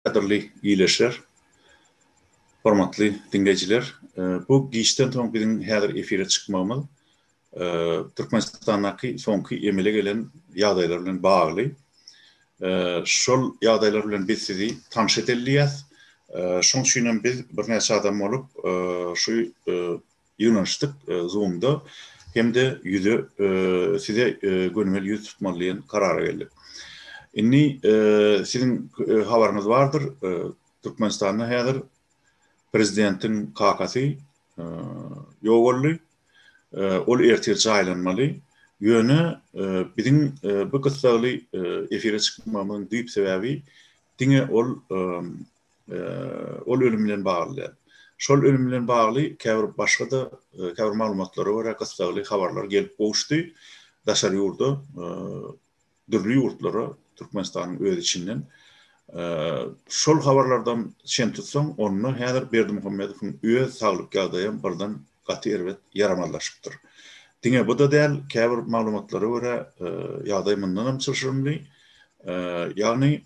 Gadyrly ildeşler, hormatly diňleýjiler! Bu giçden soň biziň häzir efire çykmagymyz Türkmenistandaky soňky emele gelen ýagdaýlar bilen bagly. Şol ýagdaýlar bilen biz sizi tanyş edeli diýýäs. Şoň üçin hem biz birnäçe adam bolup şu ýygnanyşdyk Zoom-da hem-de ýüze size gönümel ýüz tutmaly diýen karara geldik. Indi siziň habaryňyz bardyr, Türkmenistanda häzir prezidentiň kakasy ýogaldy. Ol ertir jaýlanmaly. Ýöne biziň bu gyssagly efire çykmagymyzyň düýp sebäbi diňe ol ol ölüm bilen bagly däl. Şol ölüm bilen bagly käbir başga-da käbir maglumatlara görä gyssagly habarlar gelip gowuşdy. Daşary ýurda, dürli ýurtlara Türkmenistanyň öz içinden. Şol habarlardan çen tutsaň, onda häzir Berdimuhamedowyň öz saglyk ýagdaýam birden gaty erbet ýaramazlaşypdyr. Diňe bu-da däl, käbir maglumatlara görä ýagdaý mundanam çylşyrymly. Ýagny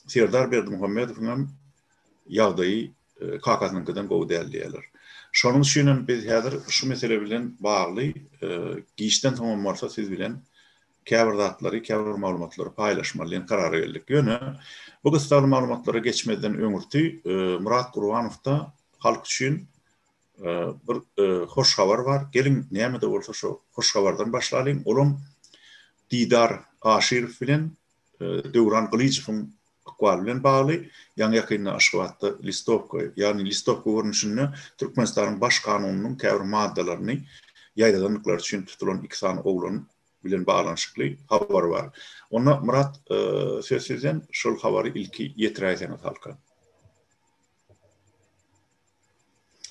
Serdar Berdimuhamedowyň hem ýagdaýy kakasynyňkydan gowy däl diýýärler. Şonuň üçin hem biz häzir şu mesele bilen bagly giçden soňam bolsa siz bilen käbir zatlary, käbir maglumatlary paýlaşmaly diýen karara geldik. Ýöne bu gyssagly maglumatlara geçmezden öňürti Myrat Gurbanowda halk üçin bir hoş habar bar. Geliň näme-de bolsa şo hoş habardan başlalyň. Olam Didar Aşyrow bilen Döwran Gylyjowyň ykbaly bilen bagly, ýaňy-ýakynda Aşgabatda listowka, ýagny listowka görnüşinde Türkmenistanyň Baş kanunynyň käbir maddalaryny ýaýradandyklary üçin tutulan iki sany oglan bilen baglanyşykly habar bar. Onda Myrat söz sizden, şol habary ilki ýetiräýseňiz halka.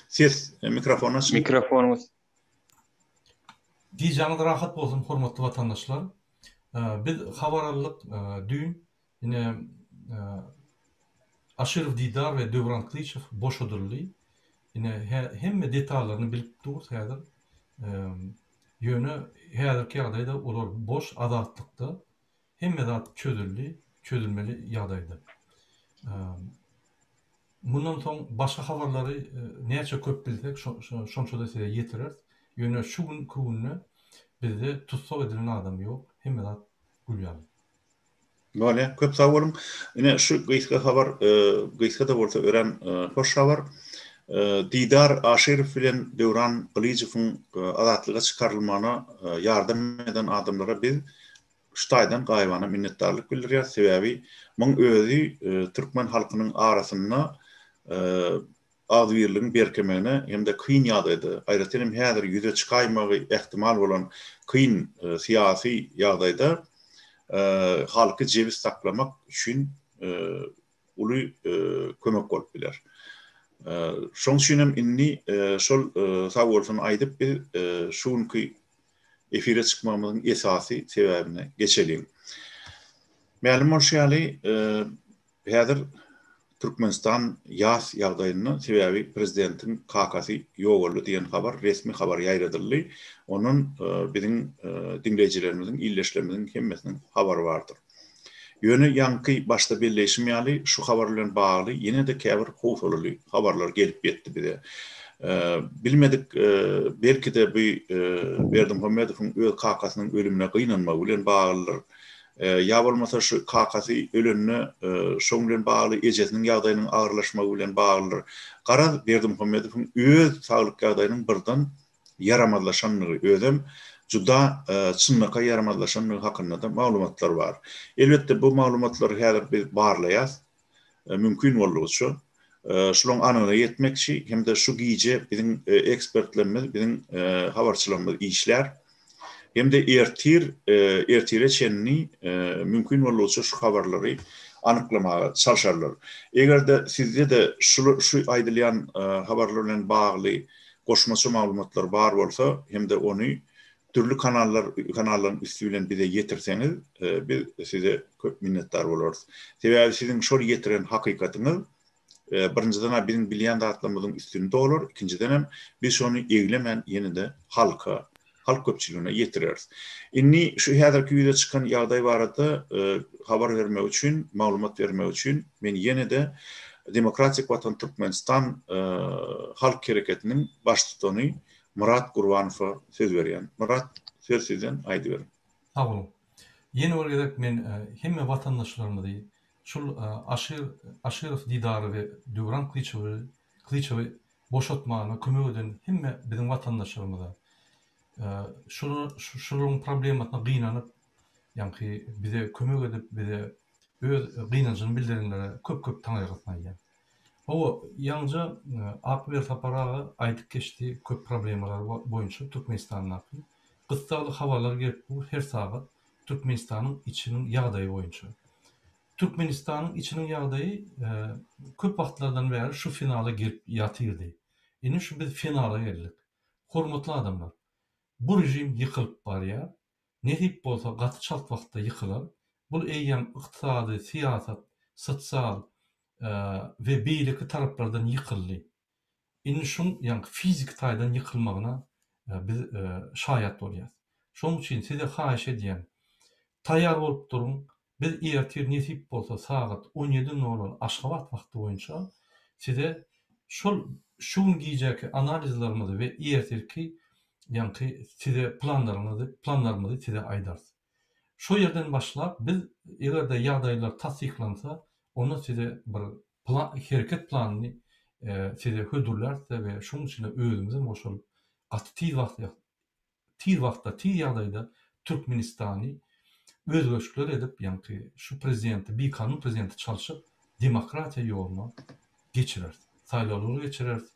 Ses, mikrofon açyň. Mikrofonyňyz. Gijäňiz rahat bolsun hormatly watandaşlar. Biz habar aldyk düýn ine Aşyrow Didar we Döwran Klyçow boşadyldy. Ine hemme detallaryny bilip durus häzir. Ýöne häzirki ýagdaýda olar boş azatlykda. Hemme zat çözüldi, çözülmeli ýagdaýda. Mundan soň başga habarlary näçe köp bilsek, şonça-da size ýetireris. Ýöne şu günki günde bizde tussag edilen adam ýok, hemme zat gül ýaly. Bolýar, köp sag boluň. Ine, şu gysga habar, gysga-da bolsa örän hoş habar. Didar Aşyrow bilen Döwran Gylyjowyň azatlyga çykarylmagyna ýardam eden adamlara biz Şu taýdan gaýybana minnetdarlyk bildirýäris, sebäbi muň özi türkmen halkynyň arasynda agzybirligiň berkemegine hem-de kyn ýagdaýda, aýratyn hem häzir ýüze çykaýmagy ähtimal bolan kyn syýasy ýagdaýda halky jebis saklamak üçin uly kömek bolup biler. Şoň üçin hem indi şol sagbolsun aýdyp biz şu günki efire çykmagymyzyň esasy sebäbine geçeliň. Mälim bolşy ýaly, häzir Türkmenistan ýas ýagdaýynda, sebäbi prezidentiň kakasy ýogaldy diýen habar, resmi habar ýaýradyldy. Ondan biziň diňleýjilerimiziň, ildeşlerimiziň hemmesiniň habary bardyr. Ýöne ýaňky başda belleýşim ýaly, şu habar bilen bagly ýene-de käbir howsalaly habarlar gelip ýetdi bize. Bilmedik, belki-de bu Berdimuhamedowyň öz kakasynyň ölümine gynanmagy bilen baglydyr. Ýa bolmasa şu kakasy ölende şoň bilen bagly ejesiniň ýagdaýynyň agyrlaşmagy bilen baglydyr. Garaz, Berdimuhamedowyň öz saglyk ýagdaýynyň birden ýaramazlaşandygy, özem juda çynlakaý ýaramazlaşandygy hakynda-da maglumatlar bar. Elbetde, bu maglumatlary häzir biz barlaýas, mümkin boldugyça, şularyň anygyna ýetmekçi hem-de şu gije biziň ekspertlerimiz, biziň habarçylarymyz işlär. Hem-de ertir, ertire çenli mümkin boldugyça şu habarlary anyklamaga çalşarlar. Eger-de sizde-de şu şu aýdylýan habarlar bilen bagly goşmaça maglumatlar bar bolsa hem-de ony dürli kanallar kanallaryň üsti bilen bize ýetirseňiz, biz size köp minnetdar bolarys. Sebäbi siziň şol ýetiren hakykatyňyz birinjiden-ä biziň bilýän zatlarymyzyň üstüni dolar, ikinjidenem biz şony eglemän ýene-de halka. halk köpçüligine ýetireris. Indi şu häzirki ýüze çykan ýagdaý barada habar bermek üçin, maglumat bermek üçin men ýene-de Demokratik Watan Türkmenistan halk hereketiniň baştutany Myrat Gurbanowa söz berýän. Myrat, söz sizden, aýdyberiň. Sag boluň. Ýene bir gezek men hemme watandaşlarymyzy şul Aşyr Aşyrow Didary we Döwran Klyçewi Klyçewi boşatmagyna kömek eden hemme biziň watandaşlarymyza şular şularyň problemasyna gynanyp ýaňky bize kömek edip bize öz gynanjyny bildirenlere köp köp taňryýalkasyn aýdýan. Hawa ýaňja Ak Welsapar aga aýdyp geçdi köp problemalar boýunça Türkmenistandaky gyssagly habarlar gelip dur her sagat Türkmenistanyň içiniň ýagdaýy boýunça. Türkmenistanyň içiniň ýagdaýy köp wagtlardan bäri şu finala gelip ýatyrdy. Indi şu biz finala geldik. Hormatly adamlar, bu režim ýykylyp barýar. Nesip bolsa gaty çalt wagtda ýykylar. Bul eýýäm ykdysady, syýasat, sosial we beýleki taraplardan ýykyldy. Indi şuň ýaňky fiziki taýdan ýykylmagyna biz şaýat bolýas. Şonuň üçin size haýyş edýän, taýýar bolup duruň, biz ertir nesip bolsa sagat on ýedi nol nol Aşgabat wagty boýunça size şol şu gün gijeki analizlerimizi we ertirki ýaňky size planlaryňyzy planlarymyzy size aýdarys. Şo ýerden başlap biz eger-de ýagdaýlar tassyklansa onda size bir plan hereket planyny size hödürläris-de we şonuň içine özümizem goşulyp gaty tiz wagt tiz wagtda tiz ýagdaýda Türkmenistany özgerişikler edip ýaňky şu prezidenti bikanun prezidenti çalşyp demokratiýa ýoluna geçireris. Saýlawlary geçireris.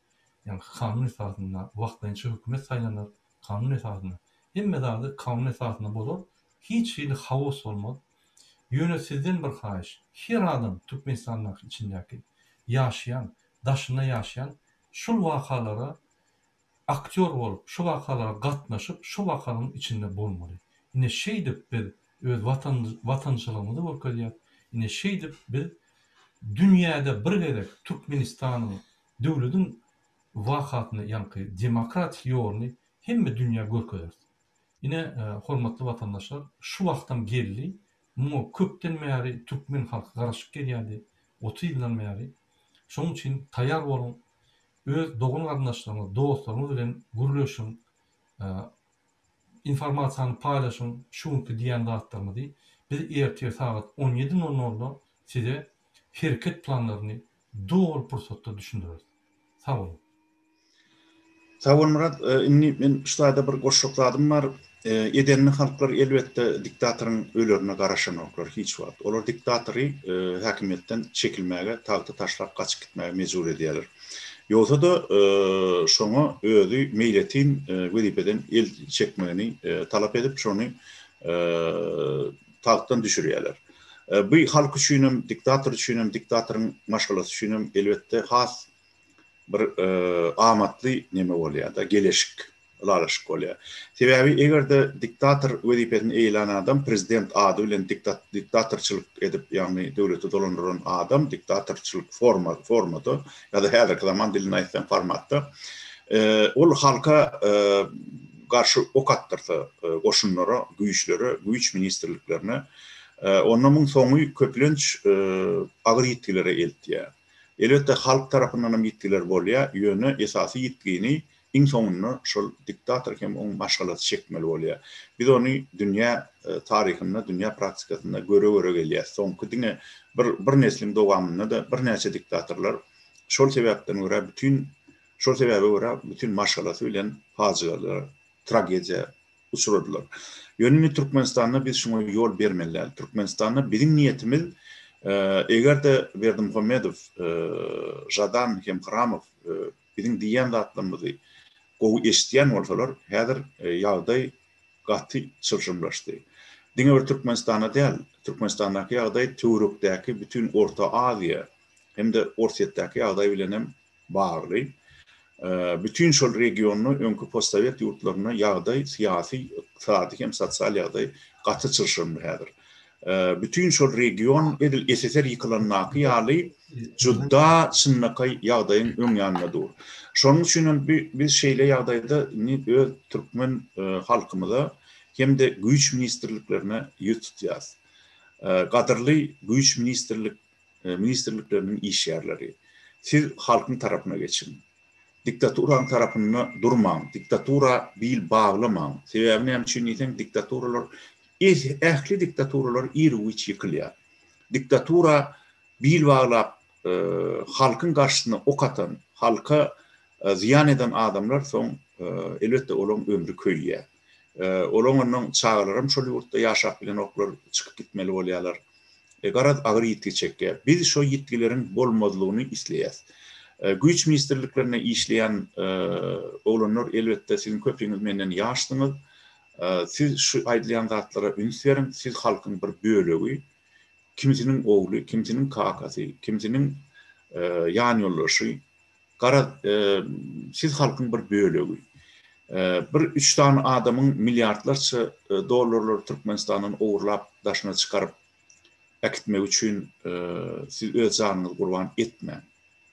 Ýaňky kanun esasynda wagtlaýynça hökümet saýlanar kanun esasynda. Hemme zady kanun esasynda bolar. Hiç hili haos bolmaz. Ýöne sizden bir haýyş, her adam Türkmenistandaky içindäki ýaşaýan, daşynda ýaşaýan şul wakalara aktýor bolup, şu wakalara gatnaşyp, şu wakalaryň içinde bolmaly. Ine şeýdip biz öz watan watançylygymyzy görkezýäs. Ine şeýdip biz dünýäde bir gezek Türkmenistanyň döwlediň wakasyny ýaňky demokratik ýoluny hemme dünýä görkezeris. Ine, hormatly watandaşlar, şu wagtam geldi. Muňa köpden bäri türkmen halky garaşyp gelýärdi, 30 ýyldan bäri. Şonuň üçin taýýar boluň, öz dogan-garyndaşlaryňyz, dostlaryňyz bilen gürleşiň, informasiýany paýlaşyň, şu günki diýýän zatlarymyzy biz ertir sagat on ýedi nol nolda size hereket planlaryny doly pursatda düşündireris. Sag boluň. Sag bol Myrat. Indi men şu taýda bir goşjak zadym bar. Edenli halklar elbetde diktatoryň ölerine garaşanoklar hiç wagt. Olar diktatory häkimiýetden çekilmäge, tagty taşlap gaçyp gitmäge mejbur edýärler. Ýogsa-da şoňa özi meýletin wezipeden el çekmegini talap edip şony tagtdan düşürýärler. Bu halk üçinem, diktator üçinem, diktatoryň maşgalasy üçinem elbetde has bir amatly neme bolýar-da, geleşik, ylalaşyk bolýar. Sebäbi eger-de diktator wezipesini eýelän adam prezident ady bilen diktatorçylyk edip, ýagny döwleti dolandyran adam diktatorçylyk forma, formada ýa-da häzirki zaman dilinde aýtsaň formatda ol halka garşy ok atdyrsa goşunlara, güýçlere, güýç ministrliklerine, onda muň soňy köplenç agyr ýitgilere eltýär. Elbetde halk tarapyndan hem ýitgiler bolýar, ýöne esasy ýitgini iň soňunda şol diktator hem oň maşgalasy çekmeli bolýar. Biz ony dünýä taryhynda, dünýä praktikasynda göre-göre gelýäs. Soňky diňe bir bir nesliň dowamynda-da birnäçe diktatorlar şol sebäpden görä bütin şol sebäbe görä bütin maşgalasy bilen pajygalara, tragediýa uçradylar. Ýöne indi Türkmenistanda biz şuňa ýol bermeli däl. Türkmenistanda biziň niýetimiz eger-de Berdimuhamedow, Žadan hem Hramow biziň diýýän zatlarymyzy gowy eşidýän bolsalar, häzir ýagdaý gaty çylşyrymlaşdy. Diňe bir Türkmenistanda däl, Türkmenistandaky ýagdaý töwerekdäki bütin Orta Aziýa hem-de Orsýetdäki ýagdaý bilen hem bagly. Bütin şol regionda öňki postsowet ýurtlarynda ýagdaý syýasy, ykdysady hem sosial ýagdaý gaty çylşyrymly häzir. Bütin şol region edil SSR ýykylandaky ýaly juda çynlakaý ýagdaýyň öň ýanynda dur. Şonuň üçin hem biz şeýle ýagdaýda indi öz türkmen halkymyza hem-de güýç ministrliklerine ýüz tutýarys. Gadyrly güýç ministrlik ministrlikleriniň işgärleri, siz halkyň tarapyna geçiň. Diktaturanyň tarapynda durmaň, diktatura bil baglamaň. Sebäbi näme üçin diýseň, diktaturalar ähli diktaturalar ir-u-giç ýykylýar. Diktatura bil baglap halkyň garşysyna ok atan, halka zyýan eden adamlar soň elbetde olaň ömri köýýär. Olaň onnoň çagalaram şol ýurtda ýaşap bilenoklar, çykyp gitmeli bolýarlar. Garaz, agyr ýitgi çekýär. Biz şo ýitgileriň bolmazlygyny isleýäs. Güýç ministrliklerinde işleýän oglanlar, elbetde, siziň köpüňiz menden ýaşsyňyz. Siz şu aýdylýan zatlara üns beriň, siz halkyň bir bölegi, kimisiniň ogly, kimisiniň kakasy, kimisiniň ýanýoldaşy. Garaz, siz halkyň bir bölegi. Bir üç sany adamyň milliardlarça dollarlary Türkmenistandan ogurlap daşyna çykaryp äkitmegi üçin siz öz janyňyzy gurban etmäň.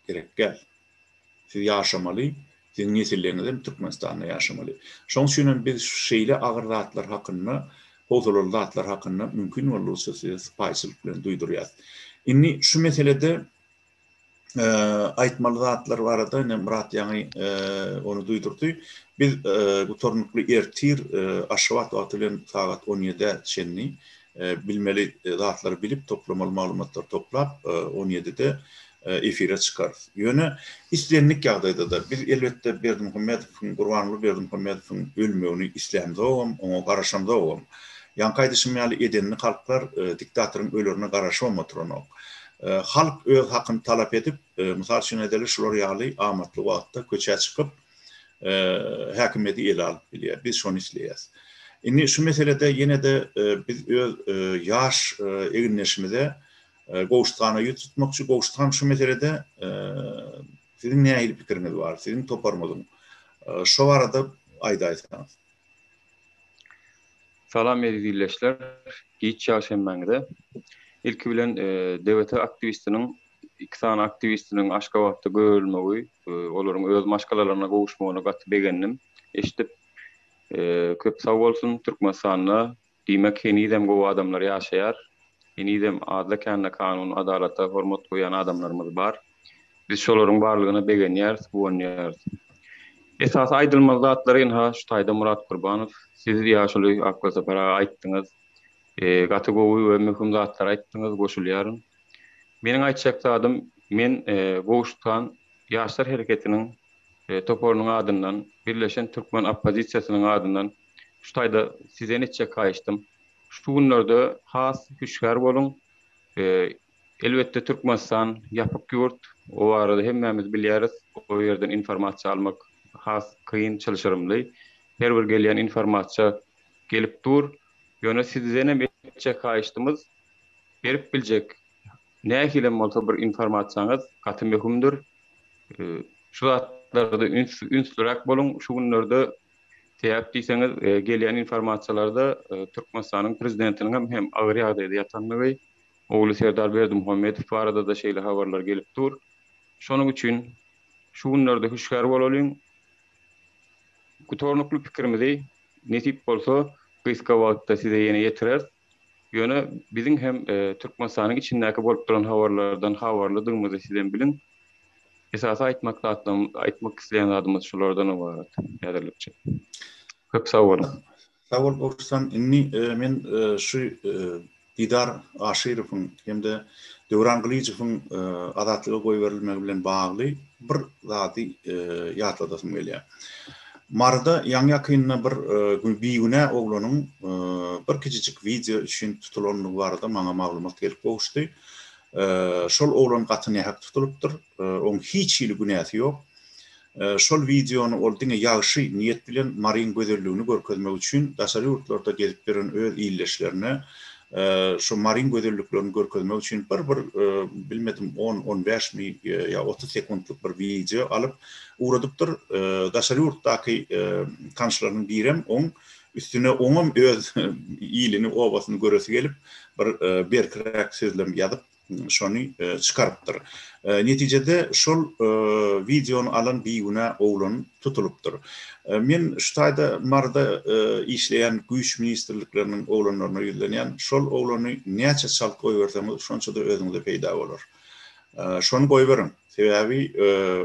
Gerek däl. Siz ýaşamaly, siziň nesilleriňiz hem Türkmenistanda ýaşamaly. Şonuň üçin hem biz şeýle agyr zatlar hakynda, howsalaly zatlar hakynda mümkin boldugyça size sypaýyçylyk bilen duýdurýas. Indi şu meselede aýtmaly zatlar barada ine Myrat ýaňy ony duýdurdy. Biz gutarnykly ertir Aşgabat wagty bilen sagat on ýedä çenli bilmeli zatlary bilip, toplamaly maglumatlary toplap, on ýedide efire çykarys. Ýöne islendik ýagdaýda-da biz elbetde Berdimuhamedowyň, Gurbanguly Berdimuhamedowyň ölmegini islämzogam, oňa garaşamzogam. Ýaňky aýdyşym ýaly edenli halklar diktatoryň ölerine garaşybam oturanok. Halk öz hakyny talap edip, mysal üçin aýdaly, şular ýaly amatly wagtda köçä çykyp, häkimiýeti ele alyp bilýär. Biz şony isleýäris. Indi şu meselede ýene-de biz öz ýaş egindeşimize Gowşut hana ýüz tutmakçy. Gowşut han şu meselede siziň nähili pikiriňiz bar, siziň toparyňyzyň? Şo barada aýdaýsaňyz. Salam eziz ildeşler, giç ýaş hemmäňize. Ilki bilen DWT aktiwistiniň iki sany aktiwistiniň Aşgabatda görilmegi, olaryň öz maşgalalaryna gowuşmagyna gaty begendim eşidip. Köp sag bolsun Türkmenistanda diýmek henizem gowy adamlar ýaşaýar. Henizem azda-kände kanun adalata hormat goýýan adamlarymyz bar. Biz şolaryň barlygyna begenýäris, guwanýarys. Esasy aýdylmaly zatlary ynha şu taýda Myrat Gurbanow, siz ýaşuly Akgülsapar aga aýtdyňyz. Gaty gowy we möhüm zatlary aýtdyňyz, goşulýaryn. Meniň aýtjak zadym, men Gowşut han Ýaşlar hereketiniň toparynyň adyndan, Birleşen türkmen oppozisiýasynyň adyndan şu taýda sizden etjek haýyştym, şu günlerde has hüşgär boluň, Elbetde Türkmenistan ýapyk ýurt, o barada hemmämiz bilýäris, o ýerden informasiýa almak has kyn, çylşyrymly. Her bir gelýän informasiýa gelip dur. Ýöne sizdenem etjek haýyştymyz, berip biljek nähilem bolsa bir informasiýaňyz gaty möhümdir. Şu zatlarda üns ünsliräk boluň şu günlerde Sebäp diýseňiz, gelýän informasiýalarda Türkmenistanyň prezidentiniň hem hem agyr ýagdaýda ýatandygy, ogly Serdar Berdimuhamedow barada-da şeýle habarlar gelip dur. Şonuň üçin şu günlerde hüşgär bolalyň. Gutarnykly pikirimizi, nesip bolsa, gysga wagtda size ýene ýetireris. Ýöne biziň hem Türkmenistanyň içindäki bolup duran habarlardan habarlydygymyzy sizem biliň. Esasy aýtmak zatlarym, aýtmak isleýän zadymyz şulardan ybarat häzirlikçe. Köp sag boluň. Sag bol Gowşuthan. Indi men şu Didar Aşyrowyň hem-de Döwran Gylyjowyň azatlyga goýberilmegi bilen bagly bir zady ýatladasym gelýär. Maryda ýaňy-ýakynda bir bigünä oglanyň bir kiçijik wideo üçin tutulandygy barada maňa maglumat gelip gowuşdy. Şol oglan gaty nähak tutulypdyr. Oň hiç hili günäsi ýok. Şol wideony ol diňe ýagşy niýet bilen Maryň gözelligini görkezmek üçin daşary ýurtlarda gezip ýören öz ildeşlerine şu Maryň gözelliklerini görkezmek üçin bir bir bilmedim on, on bäşmi ýa 30 sekuntlyk bir wideo alyp ugradypdyr. Daşary ýurtdaky tanyşlarynyň birem oň. Üstüne oňam öz ilini, obasyny göresi gelip, bir berkiräk sözlem ýazyp, şony çykarypdyr. Netijede şol wideony alan bigünä oglan tutulypdyr. Men şu taýda Maryda işleýän güýç ministrlikleriniň oglanlaryna ýüzlenýän, şol oglany näçe çalt goýberseňiz, şonça-da özüňize peýda bolar. Şony goýberiň. Sebäbi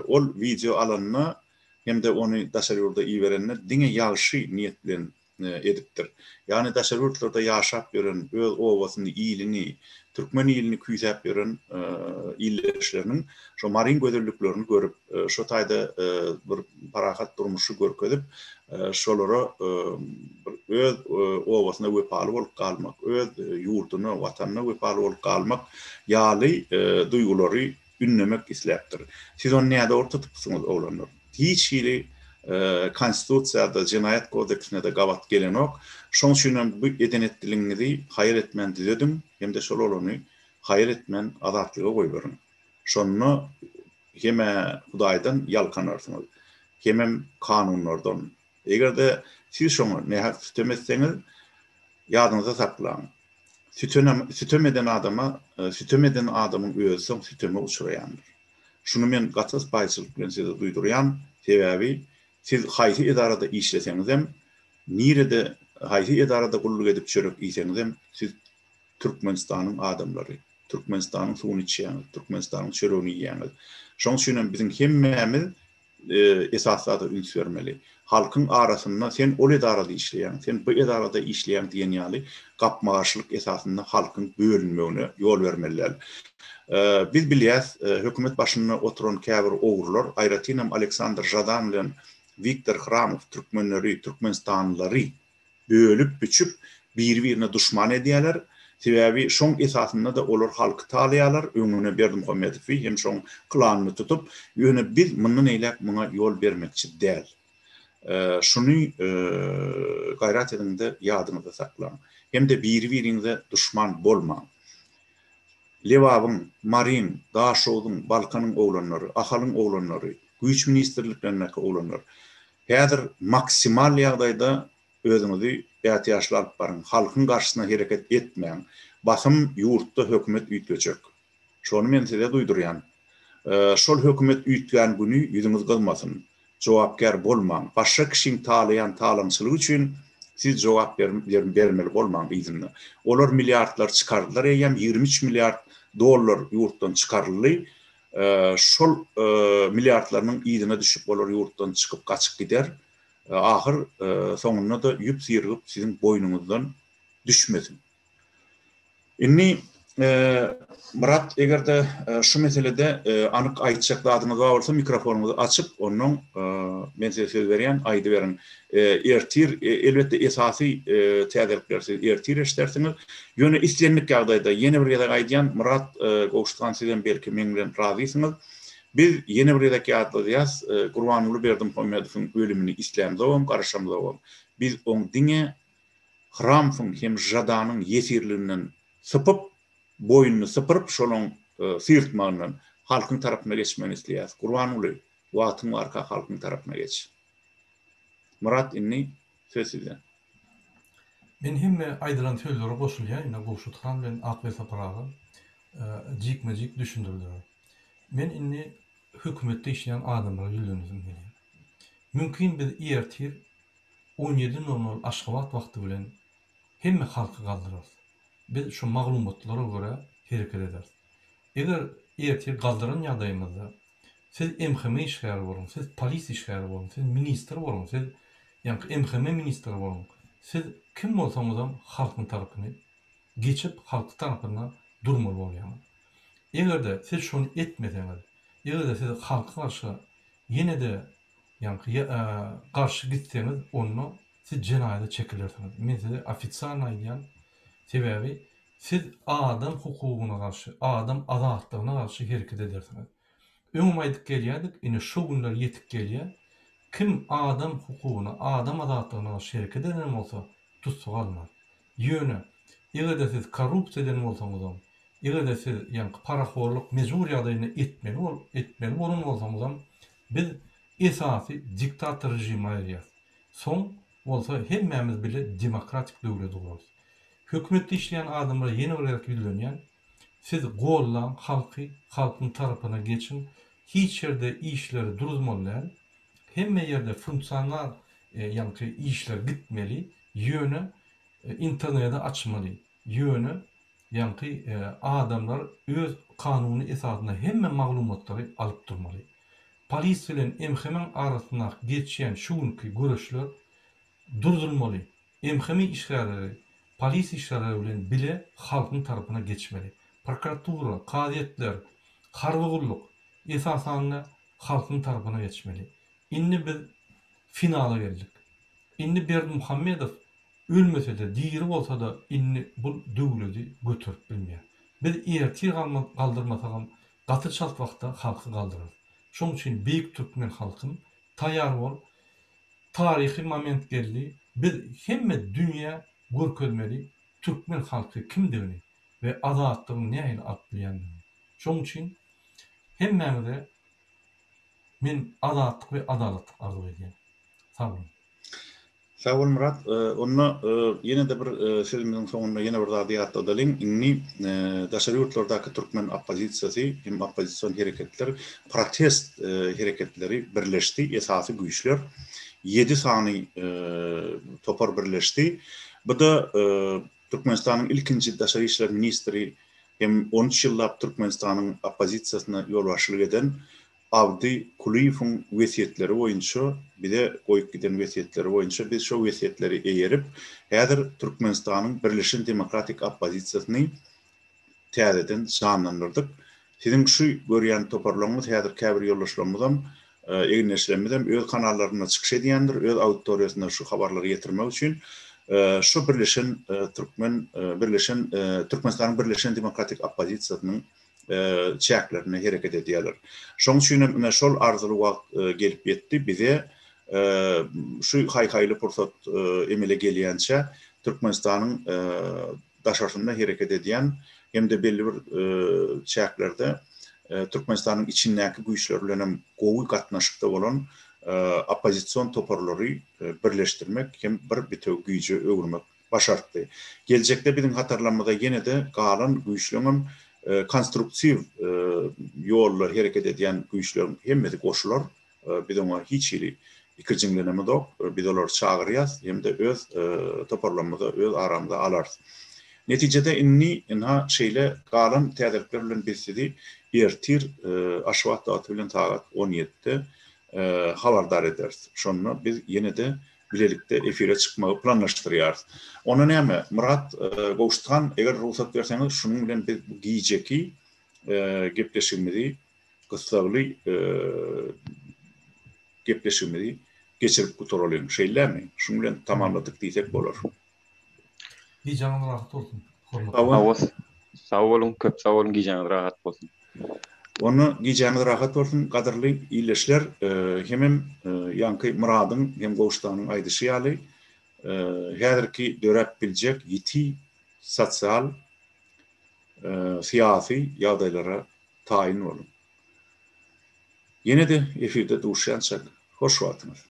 ol wideo alanda hem-de ony daşary ýurda iberende diňe ýagşy niýet bilen edipdir. Ýagny daşary ýurtlarda ýaşap ýören, öz obasyny, ilini, türkmen ilini küýsäp ýören ildeşleriniň şo Maryň gözelliklerini görüp, şo taýda bir parahat durmuşy görkezip, şolara bir öz obasyna wepaly bolup galmak, öz ýurduna, Watanyna wepaly bolup galmak ýaly duýgulary ündemek isläpdir. Siz ony nädogry tutypsyňyz oglanlar. Hiç hili konstitusiýada, jenaýat kodeksine-de gabat gelenok. Şoň üçinem bu eden-etdiligiňizi haýal etmän düzediň hem-de şol oglany haýal etmän azatlyga goýberiň. Şonda hem-ä Hudaýdan ýalkanarsyňyz, hemem kanunlardan. Eger-de siz şoňa nähak sütem etseňiz, ýadyňyzda saklaň, Sütenem, sütem eden adama, sütem eden adamyň özi soň süteme uçraýandyr. Şuny men gaty sypaýyçylyk bilen size duýdurýan, sebäbi siz haýsy edarada işleseňizem, nirede, haýsy edarada gulluk edip çörek iýseňizem, siz Türkmenistanyň adamlary, Türkmenistanyň suwuny içýäňiz, Türkmenistanyň çöregini iýýäňiz. Şoň üçinem biziň hemmämiz esasy zada üns bermeli. Halkyň arasynda sen ol edarada işleýäň, sen bu edarada işleýäň diýen ýaly gapma-garşylyk esasynda halkyň bölünmegine ýol bermeli däl. Biz bilýäs, hökümet başynda oturan käbir ogrular, aýratynam Aleksandr Žadan bilen Wiktor Hramow türkmenleri, türkmenistanlylary bölüp-büçüp, biri-birine duşman edýärler. Sebäbi şoň esasynda-da olar halky talaýarlar, öňüne Berdimuhamedowy hem şoň klanyny tutup. Ýöne biz mundan eýläk muňa ýol bermekçi däl. Şuny gaýrat ediň-de ýadyňyzda saklaň. Hem-de biri-biriňize duşman bolmaň. Lebabyň, Maryň, Daşogzuň, Balkanyň oglanlary, Ahalyň oglanlary, güýç ministrliklerindäki oglanlar, Häzir maksimal ýagdaýda özüňizi ätiýaçly alyp baryň, halkyň garşysyna hereket etmäň. Basym ýurtda hökümet üýtgejek. Şony men size duýdurýan. Şol hökümet üýtgän güni ýüzüňiz gyzmasyn. Jogapkär bolmaň. Başga kişiň talaýan talaňçylygy üçin siz jogap bermeli bolmaň yzynda. Olar milliardlary çykardylar eýýäm, 23 milliard dollar ýurtdan çykaryldy. Şol milliardlarynyň yzyna düşüp olar ýurtdan çykyp gaçyp gider. Ahyr soňunda-da ýüp syrygyp siziň boýnuňyzdan düşmesin. Indi Myrat eger-de şu meselede anyk aýtjak zadyňyz bar bolsa mikrofonyňyzy açyp onnoň men size söz berýän aýdyberiň. Ertir elbetde esasy täzelikleri siz ertir eşidersiňiz. Ýöne islendik ýagdaýda ýene bir gezek aýdýan, Myrat Gowşuthan sizem belki meň bilen razysyňyz. Biz ýene bir gezek ýatladýas, Gurbanguly Berdimuhamedowyň ölümini islämzogam, garaşamzogam. Biz oň diňe Hramsyň hem Žadanyň ýesirliginden sypyp, boýnuny sypyryp şolaň syrtmagyndan halkyň tarapyna geçmegini isleýäs. Gurbanguly, wagtyň barka halkyň tarapyna geç. Myrat indi söz sizde. Men hemme aýdylan sözlere goşulýan ine Gowşut han bilen Ak Welsapar aga jikme jik düşündirdiler. Men indi hökümetde işleýän adamlara ýüzlenesim gelýär. Mümkin biz ertir on ýedi nol nol Aşgabat wagty bilen hemme halky galdyrarys. Biz şu maglumatlara görä hereket ederis. Eger ertir galdyran ýagdaýymyzda siz MHM işgäri boluň, siz polis işgäri boluň, siz ministr boluň, siz ýaňky MHM ministri boluň, siz kim bolsaňyzam halkyň tarapyny geçip halky tarapynda durmaly bolýaňyz. Eger-de siz şony etmeseňiz, eger-de siz halka garşy ýene-de ýaňky garşy gitseňiz onda siz jenaýata çekilersiňiz. Men size ofitsialno aýdýan, sebäbi Siz adam hukugyna garşy, adam azatlygyna garşy hereket edersiňiz. Öňem aýdyp gelýärdik, ine şo günler ýetip gelýär. Kim adam hukugyna, adam azatlygyna garşy hereket eden bolsa, tussag alnar. Ýöne, eger-de siz korrupsiýa eden bolsaňyzam, eger-de siz ýaňky parahorlyk mejbur ýagdaýynda etmeli bol, etmeli bolan bolsaňyzam, biz esasy diktator režimi aýyrýas. Soň. Bolsa hemmämiz bile demokratik döwleti gurarys. Hökümetde işleýän adamlara ýene bir gezek ýüzlenýän, siz gollaň halky, halkyň tarapyna geçiň, hiç ýerde işleri duruzmaly däl, hemme ýerde funksional ýaňky işler gitmeli, ýöne internedi açmaly, ýöne ýaňky adamlar öz kanuny esasynda hemme maglumatlary alyp durmaly. Polis bilen MHM-iň arasyndaky geçýän şu günki göreşler durdurylmaly. MHM işgärleri polis işgärleri bilen bile halkyň tarapyna geçmeli. Prokuratura, kazyýetler, harby gulluk, esasanda halkyň tarapyna geçmeli. Indi biz finala geldik. Indi Berdimuhamedow ölmese-de, diri bolsa-da indi bul döwledi göterip bilmeýär. Biz ertir galdyrmasagam gaty çalt wagtda halky galdyrarys. Şoň üçin beýik türkmen halkym taýýar bol. Taryhy moment geldi. Biz hemme dünýä görkezmeli türkmen halky kimdigini we azatlygyň nähili alyp bilýändigini. Şoň üçin hemmäňize men azatlyk we adalatlyk arzuw edýän. Sag boluň. Sag bol Myrat. Onda ýene-de bir sözümiziň soňunda ýene bir zady ýatladalyň. Indi daşary ýurtlardaky türkmen oppozisiýasy hem oppozision hereketler, protest hereketleri birleşdi, esasy güýçler ýedi sany topar birleşdi. Bu-da Türkmenistanyň ilkinji daşary işler ministri hem on üç ýyllap Türkmenistanyň oppozisiýasyna ýolbaşçylyk eden Abdy Kulyýewiň wesýetleri boýunça, bize goýup giden wesýetleri boýunça biz şo wesýetleri eýerip, häzir Türkmenistanyň Birleşen demokratik oppozisiýasyny täzeden janlandyrdyk. Siziň şu görýän toparlaryňyz, häzir käbir ýoldaşlarymyzam, egindeşlerimizem öz kanallarynda çykyş edýändir, öz auditoriýasyna şu habarlary ýetirmek üçin şu Birleşen türkmen, Birleşen, Türkmenistanyň Birleşen demokratik oppozisiýasynyň çäklerinde hereket edýärler. Şonuň üçin hem ine şol arzyly wagt gelip ýetdi. Bize şu haý-haýly pursat emele gelýänçä Türkmenistanyň daşarsynda hereket edýän hem-de belli bir çäklerde Türkmenistanyň içindäki güýçler bilen hem gowy gatnaşykda bolan oppozision toparlary birleşdirmek hem bir bitewi güýje öwürmek başartdy. Geljekde biziň hatarlarymyza ýene-de galan güýçleňem konstruktiw ýolda hereket edýän güýçleriň hemmesi goşular. Biz oňa hiç hili ikirjiňlenemizok. Biz olary çagyrýas hem-de öz toparlarymyza, öz aramyza alarys. Netijede indi ynha şeýle galan täzelikler bilen biz sizi ertir Aşgabat wagty bilen sagat on ýedide habardar ederis. Şonda biz ýene-de bilelikde efire çykmagy planlaşdyrýarys. Onda näme, Myrat Gowşut han, eger rugsat berseňiz, şunuň bilen biz bu gijeki gepleşigimizi, gyssagly gepleşigimizi geçirip gutaralyň. Şeýlemi? Şunuň bilen tamamladyk diýsek bolar. Gijäňiz rahat bolsun, hormatly. Hawa, sag boluň, köp sag boluň, gijäňiz rahat bolsun. Onda gijäňiz rahat bolsun, gadyrly ildeşler, hemem ýaňky Myradyň hem Gowşutanyň aýdyşy ýaly, häzirki döräp biljek ýiti sosial, syýasy ýagdaýlara taýyn boluň. Ýene-de efirde duşýançak, hoş wagtyňyz!